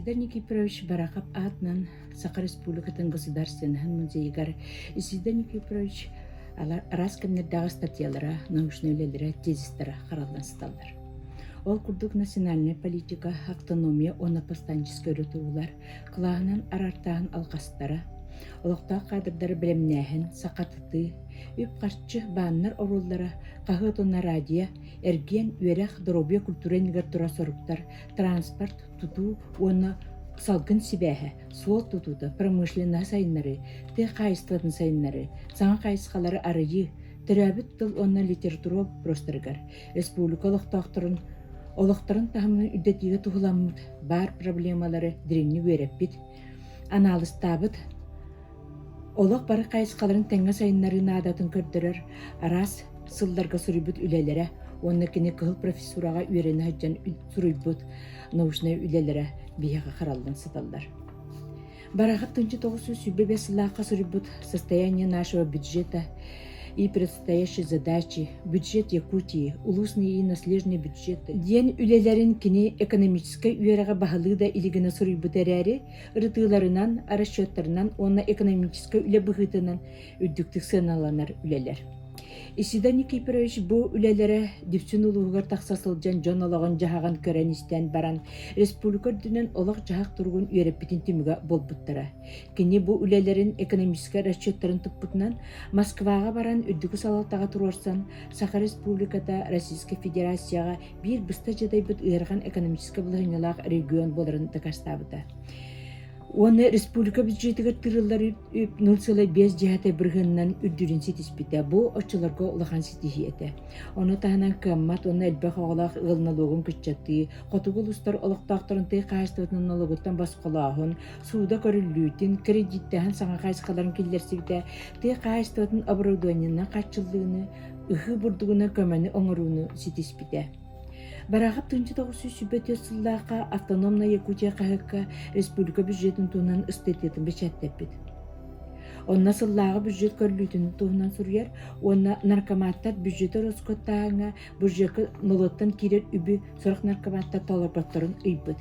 Исидор Никифорович Барахов аатынан Саха Республикатын Государственноһын музейыгар Исидор Никифорович араас кэмнэрдээҕи статьялара, научнай үлэлэрэ, тезистара хараллан сыталлар. Ол курдук национальнай политика, автономия уонна повстанческай өрө туруулар, кылааһынан араартааһын алҕастара, олохтоох кадрдары бэлэмнээһин, сахатытыы, үп-харчы, бааннар оруоллара, хаһыат уонна радио, эргиэн, үөрэх, доруобуйа, культура иннигэр турар соруктар, транспорт, тутуу уонна салгын сибээһэ, суол тутуута, промышленноһы сайыннарыы, тыа хаһаайыстыбатын сайыннарыы, саҥа хайысхалары арыйыы, төрөөбүт тыл уонна литература боппуруостарыгар республика олохтоохторун олохторун таһымын үрдэтиигэ туһуламмыт баар проблемалары дириҥник үөрэппит, анаалыстаабыт, олох бары хайысхаларын тэҥҥэ сайыннарыы наадатын көрдөрөр араас сылларга суруйбут үлэлэрэ уонна кини кыһыл профессураҕа үөрэнэ сылдьан суруйбут научнай үлэлэрэ биһиэхэ хараллан сыталлар. Барахов 1925 сыллаахха суруйбут «Состояние нашего бюджета и предстоящие задачи, бюджет Якутии, улусные и наследные бюджеты» диэн үлэлэрин кини экономическай үөрэҕи баһылыы да илигинэ суруйбут эрээри, ырытыыларынан, расчеттарынан уонна экономическай үлэ быһыытынан үрдүктүк сыаналанар үлэлэр. Исида Никифорович бу үлэлэрэ Дүпсүн улууһугар тахса сылдьан дьон олоҕун-дьаһаҕын көрөн-истэн баран, республика үрдүнэн олох-дьаһах туругун үөрэппитин түмүгэ буолбуттара. Кини бу үлэлэрин экономическай расчеттарын туппутунан Москваҕа баран үрдүкү салалтаҕа туруорсан, Саха Республиката Российскай Федерацияҕа биир быста дьадайбыт ыарахан экономическай балаһыанньалаах регион буоларын дакаастаабыта. Уонна республика бюджетигэр тыырыллар үп 0,5 бырыһыанынан үрдүүрүн ситиспитэ. Бу оччолорго улахан ситиһии этэ. Ону таһынан кыаммат уонна элбэх оҕолоох ыал нолуогун кыччатыы, хотугу улуустар олохтоохторун тыа хаһаайыстыбатын нолуогуттан босхолооһун, сууда көрүллүүтүн, кредиттээһин саҥа хайысхаларын киллэрсибитэ, тыа хаһаайыстыбатын оборудованиенан хааччыллыыны, ыһыы бурдугунан көмөнү оҥорууну ситиспитэ. Бараахап 1924 сыллаахха Автономная Якутия хаһыакка республика бюджетын туһунан ыстатыйатын бэчээттэппит. Онно сыллааҕы бюджет көрүллүүтүн туһунан суруйар уонна наркоматтар бюджеты ороскуоттааһыҥҥа бюджекка нолуоттан киирэр үбү сорох наркоматтар толорботторун ыйбыт.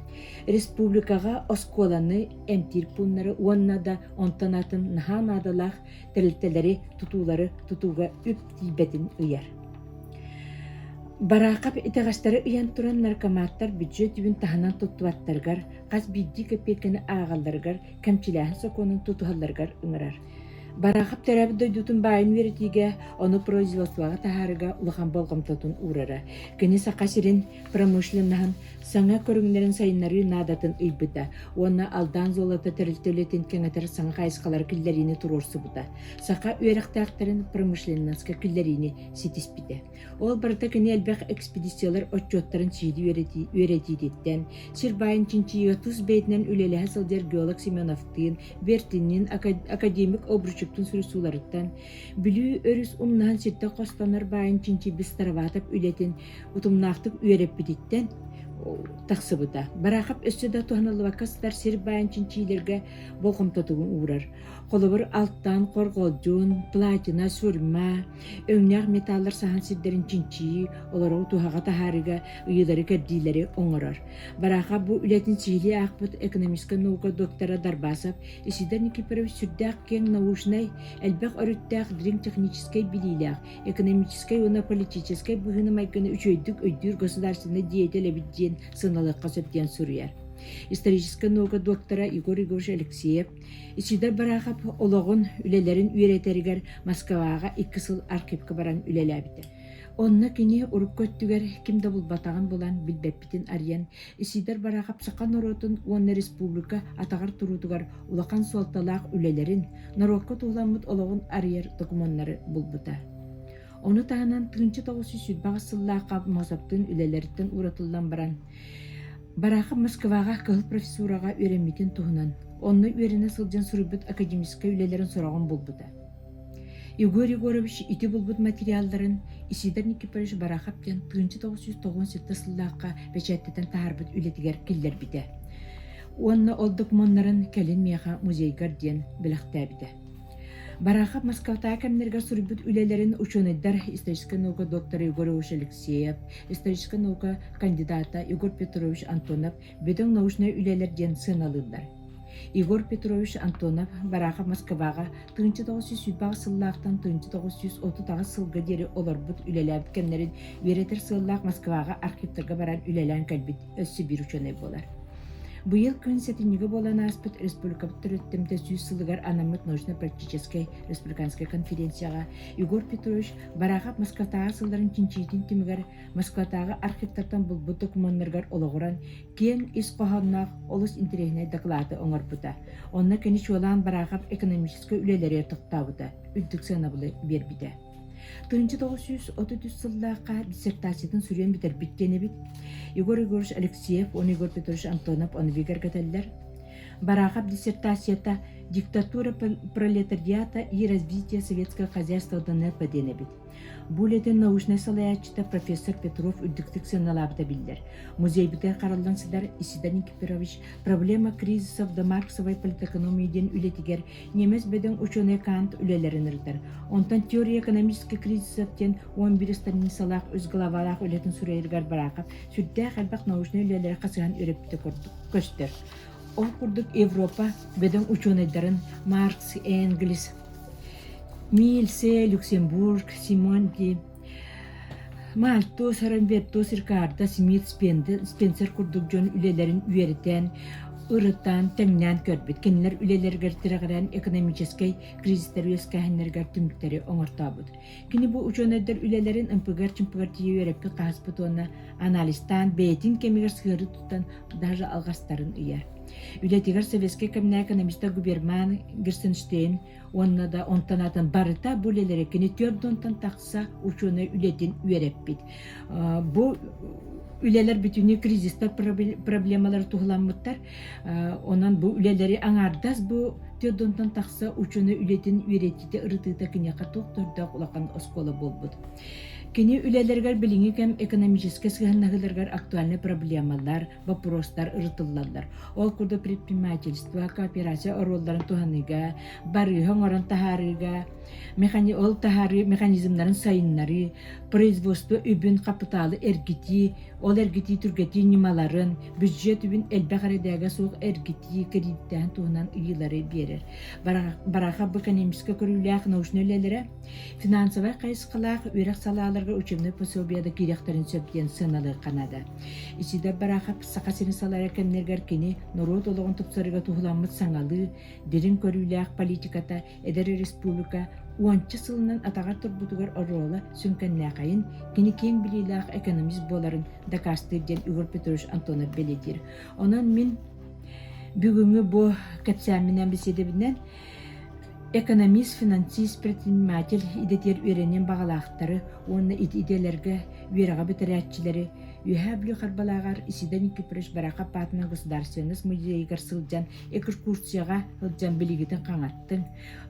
Республикаҕа оскуоланы, эмтиир пууннары уонна да онтон атын наһаа наадалаах тэрилтэлэри, тутуулары тутууга үп тиийбэтин ыйар. Бараахап итэҕэстэри ыйан туран наркоматтар бүддьүөт үбүн таһынан туттубаттарыгар, хас биирдии кэпиэккэни ааҕалларыгар, кэмчилээһин сокуонун тутуһалларыгар ыҥырар. Бараахап төрөөбүт дойдутун баайын үөрэтиигэ, ону производствоҕа таһаарыыга улахан болҕомтотун уурара. Кини Саха сирин промышленноһын саҥа көрүҥнэрин сайыннарыы наадатын ыйбыта уонна Алдан золото тэрилтэ үлэтин кэҥэтэр саҥа хайысхалары киллэриини туруорсубута. Саха үөрэхтээхтэрин промышленноска киллэриини ситиспитэ. Ол барыта кини элбэх экспедициялар отчуоттарын сиһилии үөрэтиититтэн, сир баайын чинчийиигэ тус бэйэтинэн үлэлэһэ сылдьар геолог Семеновтыын, Бертинниин, академик Обручевтыын суруйсууларыттан, Бүлүү өрүс умнаһын сиртэн хостонор баайын чинчийбит Староватов үлэтин утумнаахтык үөрэппититтэн тахсыбыта. Бараахап өссө да туһаныллыбакка сытар сир баайын чинчиилэргэ болҕомтотун уурар. Холобур, алтан, хорҕолдьун, платина, сурьма, өҥнөөх металлар саһан сирдэрин чинчийии, олору туһаҕа таһаарыыга ыйыылары-кэрдиилэри оҥорор. Бараахап бу үлэтин сиһилии аахпыт экономическай наука доктора Дарбасов Исидор Никифорович сүрдээх киэҥ научнай, элбэх өрүттээх дириҥ техническэй билиилээх, экономическай уонна политическай быһыыны-майгыны үчүгэйдик өйдүүр государственнай деятель эбит диэн сыаналыахха сөп диэн суруйар. Историческай наука доктора Егор Егорович Алексеев Исидор Барахов олоҕун, үлэлэрин үөрэтэригэр Москваҕа икки сыл архивка баран үлэлээбитэ. Онно кини урукку өттүгэр ким да булбатаҕын булан билбэппитин арыйан, Исидор Барахов саха норуотун уонна республика атаҕар туруутугар улахан суолталаах үлэлэрин, норуокка туһуламмыт олоҕун арыйар докумуоннары булбута. Ону таһынан 1928 сыллаахха Мозаптыын үлэлэриттэн ууратыллан баран, Барахов Москваҕа кыһыл профессураҕа үөрэммитин туһунан, онно үөрэнэ сылдьан суруйбут академическай үлэлэрин сороҕун булбута. Егор Егорович ити булбут материалларын Исидор Никифорович Барахов диэн 1997 сыллаахха бэчээттэтэн таһаарбыт үлэтигэр киллэрбитэ. Уонна ол докумуоннарын кэлин миэхэ музейгар диэн бэлэхтээбитэ. Барахов Москватааҕы кэмнэригэр суруйбут үлэлэрин учуонайдар историческай наука доктора Егор Егорович Алексеев, историческай наука кандидата Егор Петрович Антонов бөдөҥ научнай үлэлэр диэн сыаналыыллар. Егор Петрович Антонов Барахов Москваҕа 1928 сыллаахтан 1938 сылга диэри олорбут үлэлээбит кэмнэрин үөрэтэр сыаллаах Москваҕа архивтарга баран үлэлээн кэлбит өссө биир учуонай буолар. Быйыл күн сэтинньигэ буолан ааспыт республикабыт төрүттэмтэ сүүс сылыгар анаммыт научно-практическай республиканскай конференцияҕа Егор Петрович Барахов Москватааҕы сылларын чинчийиитин түмүгэр Москватааҕы архивтартан булбут докумуоннарыгар олоҕуран киэҥ ис хоһоонноох олус интэриэһинэй дакылааты оҥорбута. Онно кини чуолаан Барахов экономическай үлэлэригэр тохтообута, үрдүк сыанабылы биэрбитэ. 1933 сыллаахха диссертациятын суруйан бүтэрбит диэн эбит. Егор Егорович Алексеев уонна Егор Петрович Антонов ону бигэргэтэллэр. Барахов диссертацията «Диктатура пролетариата и развитие советского хозяйства ДНП» диэн эбит. Бу үлэтин научнай салайааччыта профессор Петров үрдүктүк сыаналаабыта биллэр. Музейбытыгар хараллан сытар Исида Никифорович «Проблема кризисов до марксовой политэкономии» диэн үлэтигэр Ньиэмэс бөдөҥ учуонай Кант үлэлэрин ырытар. Онтон «Теория экономических кризисов» диэн 11 страницалаах үс главалаах үлэтин суруйарыгар Барахов сүрдээх элбэх научнай үлэлэри хасыһан үөрэппитэ курдук көстөр. Ол курдук Европа бөдөҥ учуонайдарын Маркс, Энгельс, Мильсе, Люксембург, Симонди, Мальтус, Рамбертус, Рикардо, Смит, Спенсер курдук дьон үлэлэрин үөрэтэн, ырытан, тэҥнээн көрбүт. Кинилэр үлэлэригэр тирэҕирэн экономическай кризистэр үөскээһиннэригэр түмүктэри оҥортообут. Кини бу учуонайдар үлэлэрин ымпыгар-чымпыгар тиийэ үөрэппит хаһыспыт уонна анализтаан бэйэтин кэмигэр сыһыары туттан даже алҕастарын ыйар. Үлэтигэр советскай кэмнэ экономиста Губерман Герсенштейн уонна да онтон атын барыта бу үлэлэри кини 4 тахса тахса учуонай үлэтин үөрэппит. Бу үлэлэр бүтүннүү кризистар проблемалары туһуламмыттар. Онон бу үлэлэри аҥаардас бу 4 тахса учуонай үлэтин үөрэтиитэ, ырытыыта киниэхэ туох төрдөөх улахан оскуола буолбут. Кини үлэлэригэр билиҥҥи кэм экономическай сыһыаннаһыыларыгар актуальнай проблемалар, боппуруостар ырытыллаллар. Ол курдук предпринимательство, кооперация оруолларын туһаныыга, барыыһы оҥорон таһаарыыга, ол таһаарыы механизмнарын сайыннарыы, производство үбүн, хапытаалы эргитии, ол эргитии түргэтии ньымаларын, бюджет үбүн элбэх эрэдээгэ суох эргитии, кредиттээһин туһунан ыйыылары биэрэр. Барахов экономическай көрүүлээх научнай үлэлэрэ финансовай хайысхалаах үөрэх салааларыгар учебнай пособиеда киириэхтэрин сөп диэн сыаналыахха наада. Исидор Барахов Саха сирин салайар кэмнэригэр кини норуот олоҕун тупсарыыга туһуламмыт саҥалыы, дириҥ көрүүлээх политиката эдэр республика уонча сылынан атаҕар турбутугар оруола сүҥкэннээхэйин, кини киэҥ билиилээх экономист буоларын дакаастыыр диэн Егор Петрович Антонов бэлиэтиир. Онон мин бүгүҥҥү бу кэпсээмминэн беседэбинэн экономист, финансист, предприниматель идэтигэр үөрэниэн баҕалаахтары уонна ити идэлэргэ үөрэҕи бүтэрээччилэри Үөһээ Бүлүү Харбалааҕар Исида Никифорович Барахов аатынан государственность музейыгар сылдьан экскурсияҕа сылдьан билигитин хаҥаттыҥ,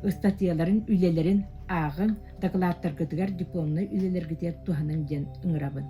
ыстатыйаларын, үлэлэрин ааҕыҥ, дакылааттаргытыгар, дипломнай үлэлэргитигэр туһаныҥ диэн ыҥырабын.